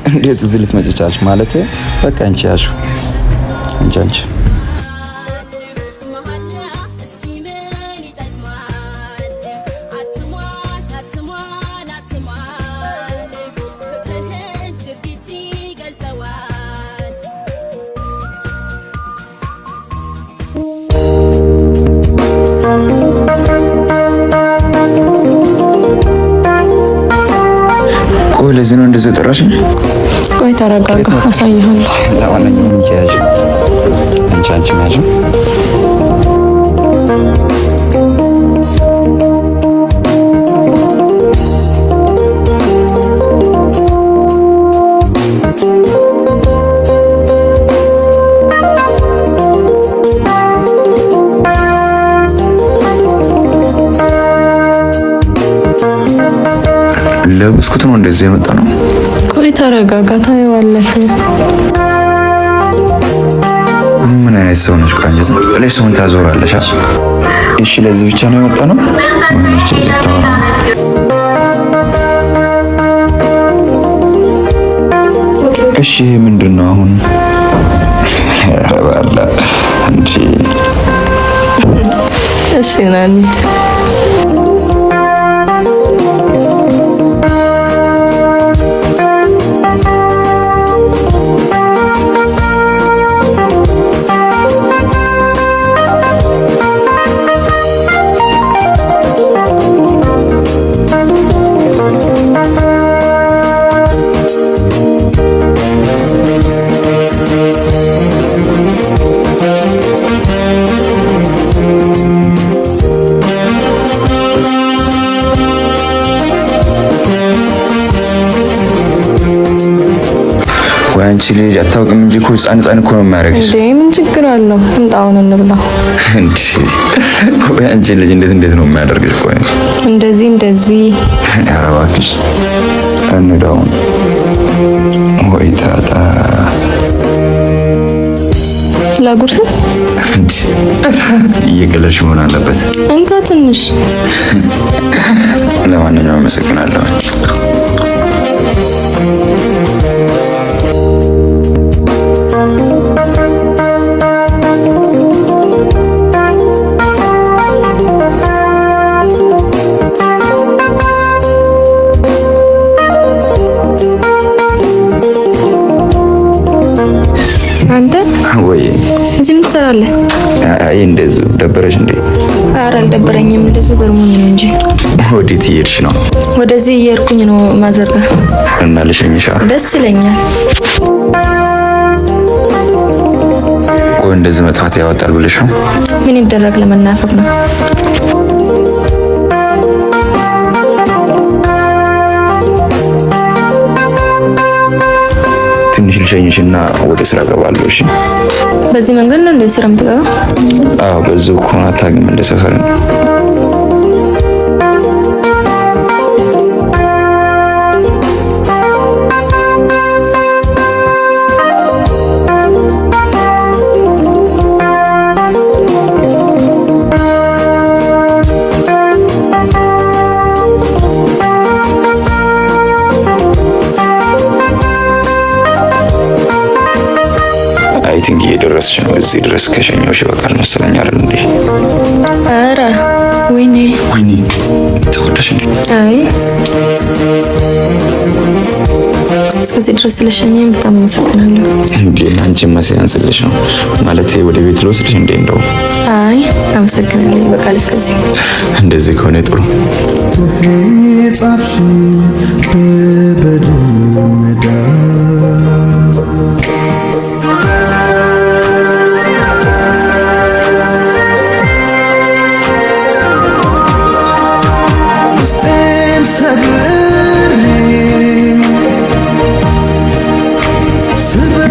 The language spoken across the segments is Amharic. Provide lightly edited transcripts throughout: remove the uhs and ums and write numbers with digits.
እንዴት እዚህ ልትመጪ ቻልሽ? ማለት በቃ አንቺ ያዝሽው፣ አንቺ አንቺ ቆይ ለዚህ ነው እንደዚህ ጠራሽኝ? ቆይ ተረጋጋ፣ አሳይሃለሁ። ለማንኛውም እንጂ ያዥ፣ አንቺ አንቺ ያዥ። ለብስኩት ነው እንደዚህ የመጣ ነው። ቆይ ተረጋጋ፣ ታየዋለህ። ምን አይነት ሰው ነች? ቆይ ዝም ብለሽ ሰውን ታዞራለሽ። እሺ ለዚህ ብቻ ነው የመጣ ነው? ወይኔ ልታወራ እሺ ይሄ ምንድን ነው አሁን? ኧረ ባላ እንጂ። እሺ ና እንሂድ። ወይ አንቺ ልጅ አታውቅም እንጂ እኮ ህፃን ህፃን እኮ ነው የሚያደርግሽ። እንዴ ምን ችግር አለው? እንጣውን እንብላ። እንዴ ወይ አንቺ ልጅ እንዴት እንዴት ነው የሚያደርግሽ? ቆይ እንደዚህ እንደዚህ። ኧረ እባክሽ እንዳውን ወይ ጣጣ። ላጉርስ። እንዴ እየቀለድሽ መሆን አለበት። እንካ ትንሽ። ለማንኛውም አመሰግናለሁ። አንተ ወይ እዚህ ምን ትሰራለህ? አይ እንደዚሁ ደበረሽ እንዴ? ኧረ አልደበረኝም፣ እንደዚሁ ገርሞኝ ነው እንጂ። ወዴት እየሄድሽ ነው? ወደዚህ እየሄድኩኝ ነው ማዘርጋ። እና ልሸኝሻ? ደስ ይለኛል። ቆይ እንደዚህ መጥፋት ያወጣል ብለሽ ነው? ምን ይደረግ ለመናፈቅ ነው። ትንሽ ልሸኝሽና ወደ ስራ እገባለሁ። እሺ? በዚህ መንገድ ነው እንደ ስራ የምትገባው? አዎ፣ በዚሁ ከሆነ አታውቅም እንደ ሰፈር ነው። I think እየደረስሽ ነው። እዚህ ድረስ ከሸኘሁሽ ይበቃል መሰለኝ አይደል እንዴ? ኧረ ወይኔ ወይኔ ተጎዳሽ እንዴ? አይ እስከዚህ ድረስ ስለሸኘኝ በጣም አመሰግናለሁ። እንዴ አንቺማ ሲያንስልሽ ነው ማለት ወደ ቤት ልወስድሽ እንዴ? እንደው አይ አመሰግናለሁ፣ ይበቃል እስከዚህ። እንደዚህ ከሆነ ጥሩ።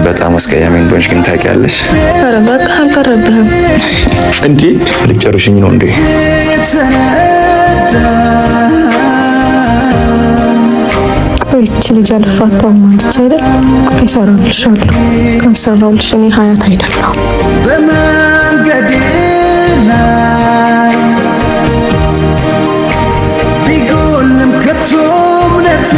በጣም አስቀያሚ እንደሆንሽ ግን ታውቂያለሽ። ኧረ በቃ አልቀረብህም። እንዴ ልትጨርሽኝ ነው እንዴ? ቆይ ይህች ልጅ አልፋታም አለች አይደል? ቆይ እሰራልሻለሁ። ካልሰራሁልሽ እኔ ሀያት አይደለሁም። በመንገድ ላይ ቢጎልም ከቶ እምነቴ።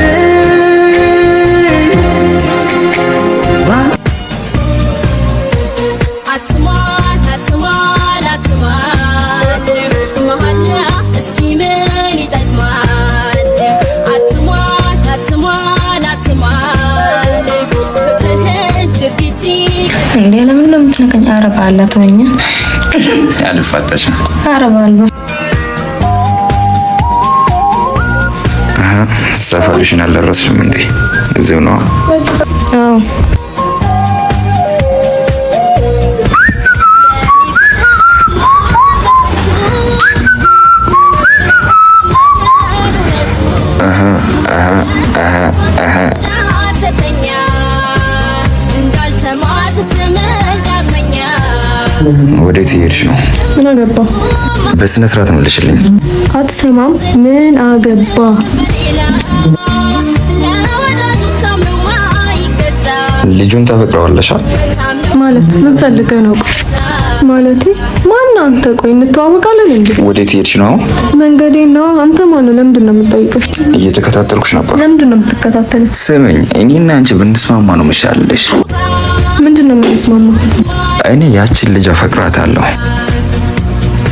በአላህ ተወኛ። አልፋታሽም። ኧረ በአላህ። ሰፈርሽን አልደረስሽም እንዴ? እዚሁ ነው? አዎ። ወዴት እየሄድሽ ነው? ምን አገባ? በስነ ስርዓት መልሽልኝ። አትሰማም? ምን አገባ? ልጁን ታፈቅረዋለሽ? ማለት ምን ፈልገህ ነው? ማለቴ ማን አንተ? ቆይ እንተዋወቃለን እንዴ? ወዴት እየሄድሽ ነው? መንገዴ ነው። አንተ ማነው? ለምንድን ነው የምትጠይቀኝ? እየተከታተልኩሽ ነበር። ለምንድን ነው የምትከታተለኝ? ስሚኝ፣ እኔና አንቺ ብንስማማ ነው የሚሻልሽ። ምንድን ነው የምንስማማው? እኔ ያችን ልጅ አፈቅራታለሁ።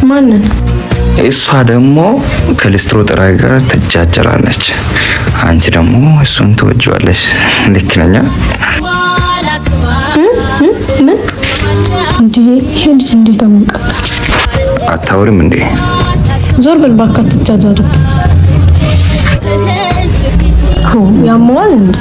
ማንን? እሷ ደግሞ ከሊስትሮ ጠራጊ ጋር ትጃጀራለች። አንቺ ደግሞ እሱን ትወጂዋለሽ። ልክ ነኝ? ምን እንዴ? ይሄ ልጅ እንዴት አወቀ? አታውሪም እንዴ? ዞር በል እባክህ፣ አትጃጃልም። ያመዋል እንዴ?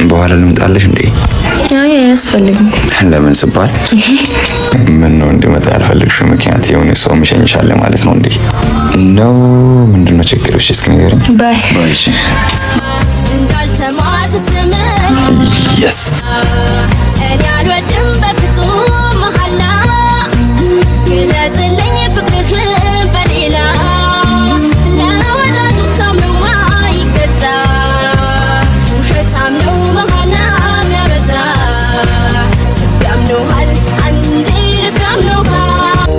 በኋላ ልምጣለሽ እንዴ? አይ አያስፈልግም። ለምን ስባል ምን ነው እንዲመጣ ያልፈለግሽው ምክንያት የሆነ ሰው የሚሸኝሻለ ማለት ነው እንዴ? ነው ምንድነው ችግር? እሺ እስኪ ንገሪኝ። Bye። Bye። እሺ። Yes. እኔ አልወድም በፍጹም መሐላ፣ ግለጽልኝ ፍቅርህን በሌላ። ለወዳጁ ታምነው ማይገዛ፣ ውሸታም ነው መሃላ የሚያበዛ። ያምነውሃል አንዴ ልብ ያምነውሃል።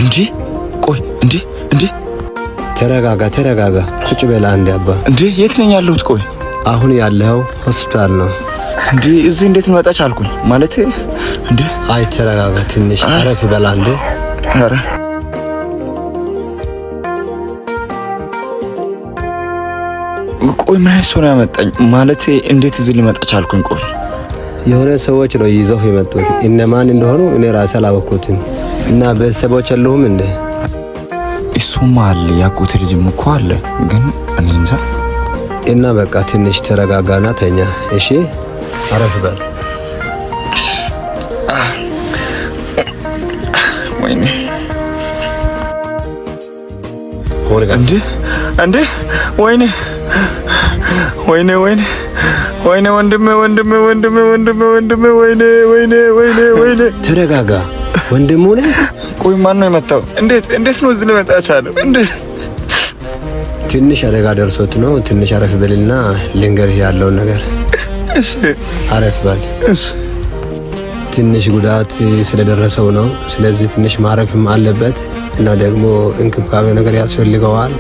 እንጂ ቆይ፣ እንዴ እንዴ! ተረጋጋ፣ ተረጋጋ። ቁጭ በል አንዴ አባ። እንዴ፣ የት ነኝ ያለሁት? ቆይ። አሁን ያለኸው ሆስፒታል ነው። እንዴ፣ እዚህ እንዴት ልመጣ ቻልኩኝ? ማለት እንዴ? አይ ተረጋጋ፣ ትንሽ አረፍ በል አንዴ። ኧረ። ቆይ፣ ምን አይነት ሰው ነው ያመጣኝ? ማለት እንዴት እዚህ ልመጣ ቻልኩኝ? ቆይ። የሆነ ሰዎች ነው ይዘው የመጡት። እነማን እንደሆኑ እኔ ራሴ አላወቅኩትም። እና ቤተሰቦች የሉህም እንዴ? እሱማ አለ፣ ያጎቴ ልጅም እኮ አለ፣ ግን እኔ እንጃ። እና በቃ ትንሽ ተረጋጋና ተኛ። እሺ አረፍ በል። ወይኔ! እንዴ እንዴ! ወይኔ ወይኔ ወይኔ ወይኔ! ወንድሜ ወንድሜ ወንድሜ ወንድሜ ወንድሜ! ወይኔ ወይኔ ወይኔ ወይኔ! ተረጋጋ። ወንድሙ ነህ? ቆይ፣ ማን ነው የመታው? እንዴት ነው እዚህ ሊመጣ ቻለው? እንዴት? ትንሽ አደጋ ደርሶት ነው። ትንሽ አረፍ በልና ልንገርህ ያለውን ነገር። እሺ። አረፍ በል። እሺ። ትንሽ ጉዳት ስለደረሰው ነው። ስለዚህ ትንሽ ማረፍም አለበት እና ደግሞ እንክብካቤ ነገር ያስፈልገዋል።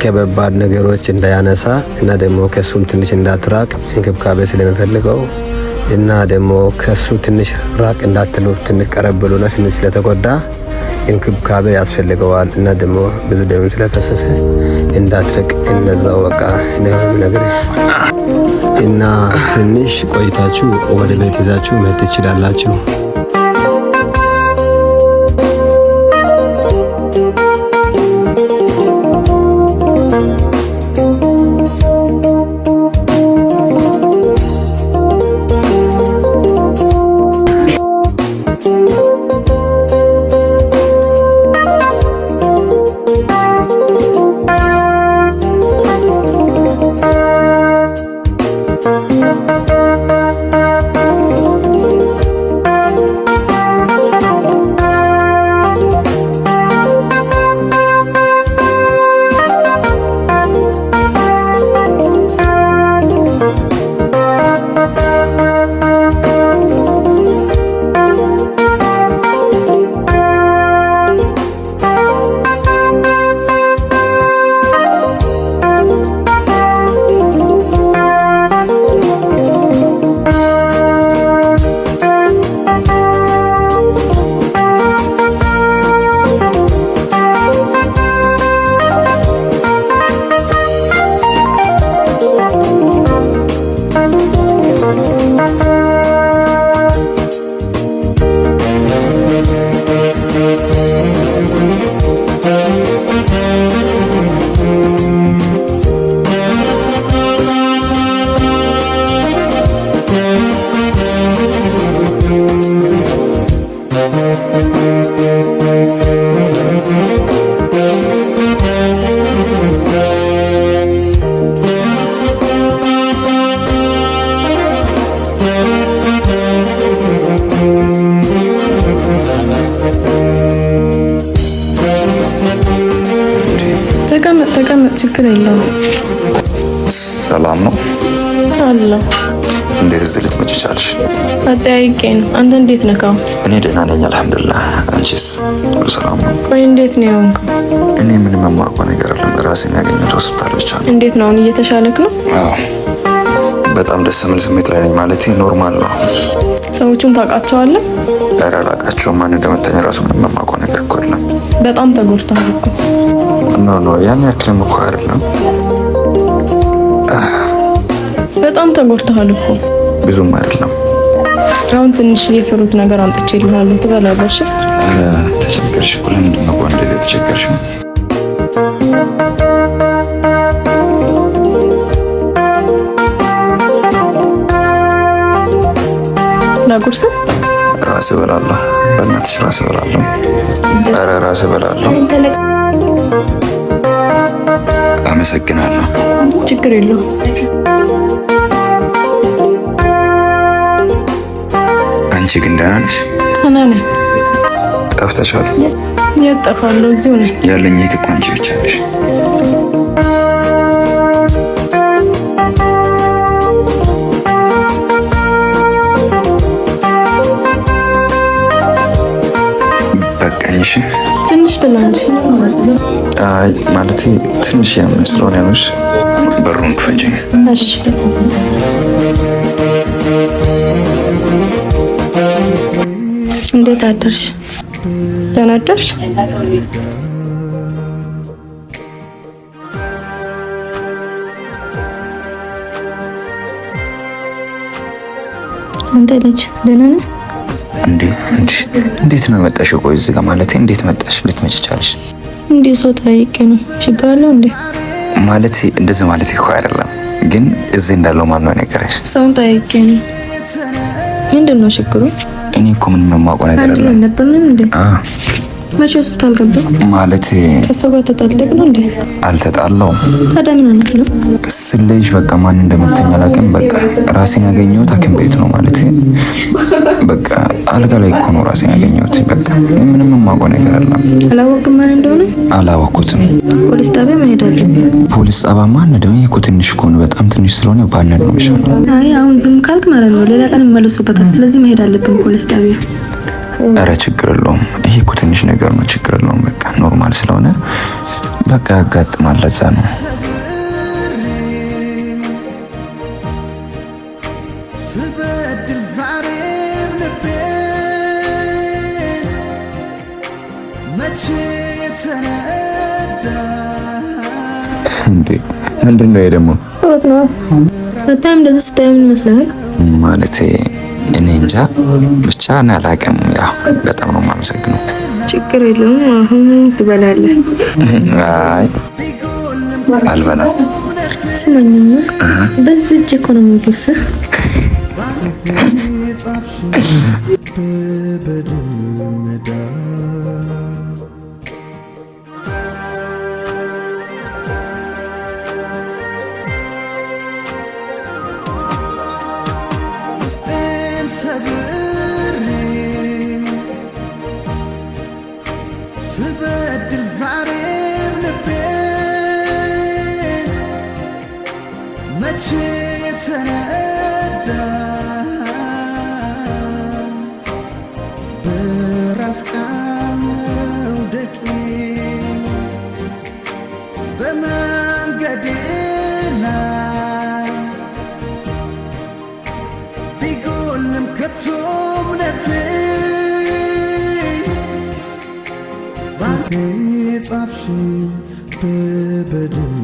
ከባባድ ነገሮች እንዳያነሳ እና ደግሞ ከሱም ትንሽ እንዳትራቅ እንክብካቤ ስለሚፈልገው እና ደግሞ ከሱ ትንሽ ራቅ እንዳትሉ፣ ትንሽ ቀረብ ብሎና ትንሽ ስለተጎዳ እንክብካቤ ያስፈልገዋል እና ደግሞ ብዙ ደም ስለፈሰሰ እንዳትርቅ እነዛው በቃ ነው የምነግርህ። እና ትንሽ ቆይታችሁ ወደ ቤት ይዛችሁ መሄድ ትችላላችሁ። ችግር የለውም። ሰላም ነው አለሁ። እንዴት እዚህ ልትመጪ ቻልሽ? አጠያይቄ ነው። አንተ እንዴት ነህ? ካሁን እኔ ደህና ነኝ አልሐምዱሊላህ። አንቺስ? ሁሉ ሰላም ነው? ቆይ እንዴት ነው የሆንከው? እኔ ምንም የማውቀው ነገር የለም። ራሴን ያገኘሁት ሆስፒታል ብቻ ነው። እንዴት ነው አሁን? እየተሻለክ ነው? አዎ በጣም ደስ የሚል ስሜት ላይ ነኝ። ማለቴ normal ነው። ሰዎቹን ታውቃቸዋለህ? ኧረ አላውቃቸውም። ማን እንደመታኝ ራሱ ምንም የማውቀው ነገር እኮ የለም። በጣም ተጎድተሃል እኮ። No no፣ ያን ያክልም እኮ አይደለም። በጣም ተጎድተሃል እኮ። ብዙም አይደለም። አሁን ትንሽ የ fruit ነገር አምጥቼልሃለሁ፣ ትበላለህ? እሺ? ኧረ ተቸገርሽ እኮ። ለምንድን ነው ቆይ እንደዚህ የተቸገርሽው? ላጉርስ? ራስ እበላለሁ። በእናትሽ ራስ እበላለሁ። ኧረ ራስ እበላለሁ። አመሰግናለሁ። ችግር የለውም። አንቺ ግን ደህና ነሽ? ደህና ነኝ። ጠፍተሻል። የት እጠፋለሁ? እዚሁ ነኝ። ያለኝ እህት እኮ አንቺ ብቻ ነሽ። በቃኝ። እሺ ትንሽ ብላ እንጂ። አይ ማለቴ ትንሽ ያመኝ ስለሆነ ነው። እሺ በሩን ክፈቺ። እሺ። እንዴት አደርሽ? ደህና አደርሽ? አንተ ልጅ ደህና ነህ? እንዴ እንዴ እንዴት ነው የመጣሽው? ቆይ እዚህ ጋር ማለቴ እንዴት መጣሽ? ልትመጪ ቻልሽ? እንዲሁ ሰው ጠይቄ ነው። ችግር አለው እንዴ? ማለቴ እንደዚህ ማለት እኮ አይደለም፣ ግን እዚህ እንዳለው ማን ነው የነገረሽ? ሰውን ጠይቄ ነው። ምንድን ነው ችግሩ? እኔ እኮ ምንም የማውቀው ነገር አንድ ላይ የለም። ነበርንም እንዴ? አዎ መቼ ሆስፒታል ገባ? ማለቴ ከሰው ጋር ተጣልተህ ነው እንዴ? አልተጣላውም። ታዲያ ምን ሆነህ ነው? ስለይሽ በቃ ማን እንደመታኝ አላውቅም። በቃ ራሴን ያገኘሁት ሐኪም ቤት ነው። ማለቴ በቃ አልጋ ላይ እኮ ነው ራሴን ያገኘሁት። በቃ እኔ ምንም የማውቀው ነገር የለም። አላወቅም ማን እንደሆነ? አላወኩትም። ፖሊስ ጣቢያ መሄድ አለብን። ፖሊስ ጣቢያ ማን ደግሞ? ይሄ እኮ ትንሽ እኮ ነው፣ በጣም ትንሽ ስለሆነ ባነድ ነው የሚሻለው። አይ አሁን ዝም ካልክ ማለት ነው ሌላ ቀን ይመለሱበታል። ስለዚህ መሄድ አለብን ፖሊስ ጣቢያ። ኧረ ችግር የለውም። ይሄ እኮ ትንሽ ነገር ነው፣ ችግር የለውም። በቃ normal ስለሆነ በቃ ያጋጥማል። ለዛ ነው። ስበድል ዛሬም ልቤ መቼ ተረዳ። እንዴ ምንድን ነው ይሄ ደግሞ? Fruit ነው። በጣም እንደዚህ ስታይ ምን ይመስልሃል? ማለቴ እኔ እንጃ ብቻ እኔ አላውቅም። ያው በጣም ነው የማመሰግነው። ችግር የለውም። አሁን ትበላለህ። አይ አልበላም። ስማኝማ በዚህ እጅ እኮ ነው የምጎርስህ። በድምዳ ውስጤን ሰብሬ ስበድል ዛሬም ልቤ መቼ ተረዳ። በራስ ቃል መውደቄ በመንገዴ ላይ ቢጎልም ከቶ እምነቴ ባንቺ ጻፍሽው በበደል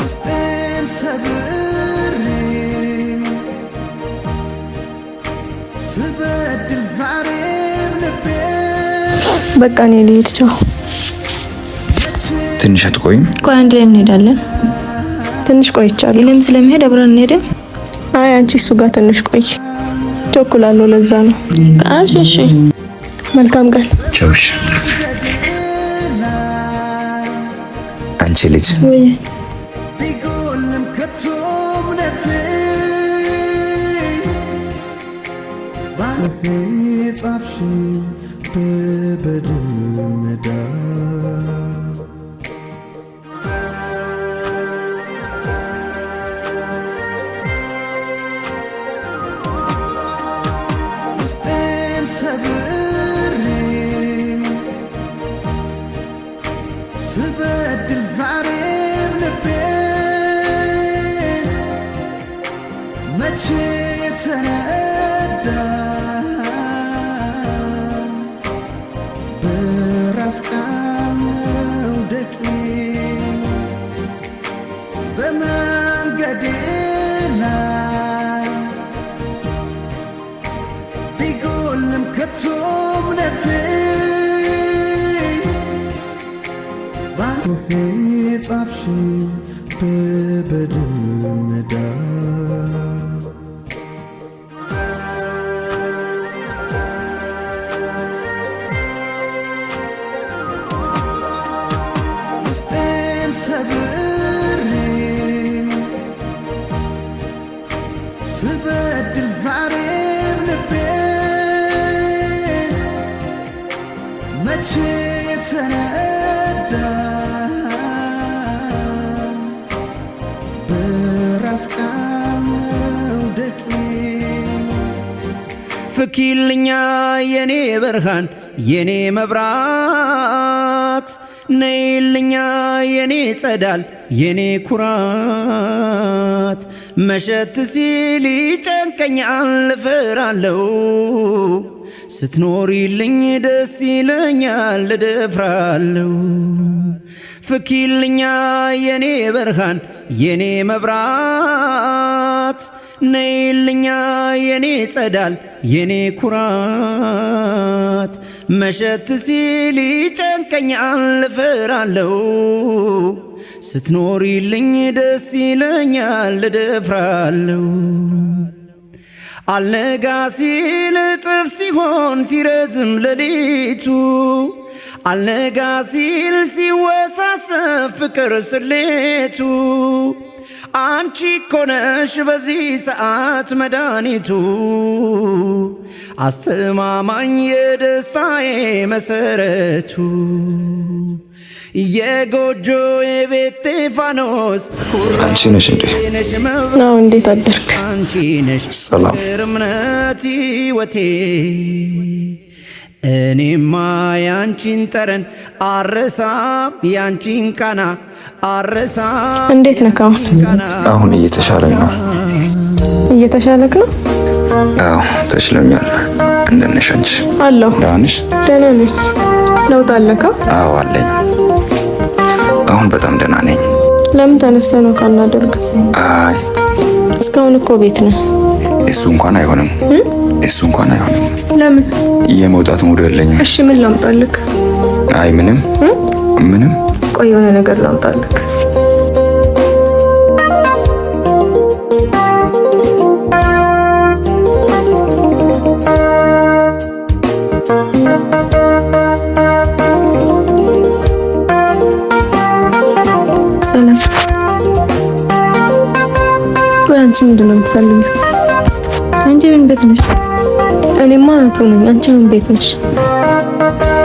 ውስጤን ሰብሬ ስበድል ዛሬም ልቤ በቃ እኔ ልሄድ። ቻው። ትንሽ አትቆይም? ቆይ አንድ ላይ እንሄዳለን። ትንሽ ቆይቻለሁ። እኔም ስለሚሄድ አብረን እንሄድም። አይ አንቺ እሱ ጋር ትንሽ ቆይ፣ ቸኩላለሁ። ለዛ ነው። እሺ እሺ። መልካም ቀን። ቻው። እሺ። አንቺ ልጅ ወይ ቢጎልም ከቶ እምነቴ ጻፍሽው በበደል መዳፍ ውስጤን ሰብሬ ስበድል ዛሬም ልቤ መቼ ተረዳ በራስ ቃል መውደቄ በመንገዴ ላይ ቢጎልም ከቶ እምነቴ ባንቺ ጻፍሽው በበደል መዳፍ ውስጤን ሰብሬ ስበድል ዛሬም ልቤ መቼ ተረዳ በራስ ቃል መውደቄ። ፍኪልኛ የኔ ብርሃን የኔ መብራት፣ ነይልኛ የኔ ጸዳል የኔ ኩራት። መሸት ሲል ይጨንቀኛል እፈራለሁ፣ ስትኖሪልኝ ደስ ይለኛል እደፍራለሁ። ፍኪልኛ የኔ ብርሃን የኔ መብራት፣ ነይልኛ የኔ ጸዳል የኔ ኩራት። መሸት ሲል ይጨንቀኛል እፈራለሁ፣ ስትኖሪልኝ ደስ ይለኛል እደፍራለሁ። አልነጋ ሲል እጥፍ ሲሆን ሲረዝም ሌሊቱ፣ አልነጋ ሲል ሲወሳሰብ ፍቅር ስሌቱ፣ አንቺ እኮ ነሽ በዚህ ሰዓት መድኃኒቱ፣ አስተማማኝ የደስታዬ መሰረቱ። የጎጆ የቤቴ ፋኖስ አንቺ ነሽ እንዴ? ነሽ። አዎ፣ እንዴት አደርክ? አንቺ ነሽ ሰላም። ፍቅር እምነት ሕይወቴ። እኔማ ያንቺን ጠረን አረሳም፣ ያንቺን ቃና አረሳም። እንዴት ነህ አሁን? ቃና። አሁን እየተሻለኝ ነው። እየተሻለክ ነው? አዎ፣ ተሽሎኛል። እንደት ነሽ አንቺ? አለሁ። ደህና ነሽ? ደህና ነኝ። ለውጥ አለካ? አዎ፣ አለኝ። አሁን በጣም ደህና ነኝ። ለምን ተነስተህ ነው ካናደርግ? አይ። እስካሁን እኮ ቤት ነህ። እሱ እንኳን አይሆንም። እሱ እንኳን አይሆንም። ለምን? የመውጣት mood የለኝም። እሺ፣ ምን ላምጣልክ? አይ፣ ምንም ምንም። ቆይ፣ የሆነ ነገር ላምጣልክ። ሰላም። ቆይ፣ አንቺ ምንድን ነው የምትፈልጊው? አንቺ ምን ቤት ነሽ? እኔማ እህቱ ነኝ። አንቺ ምን ቤት ነሽ?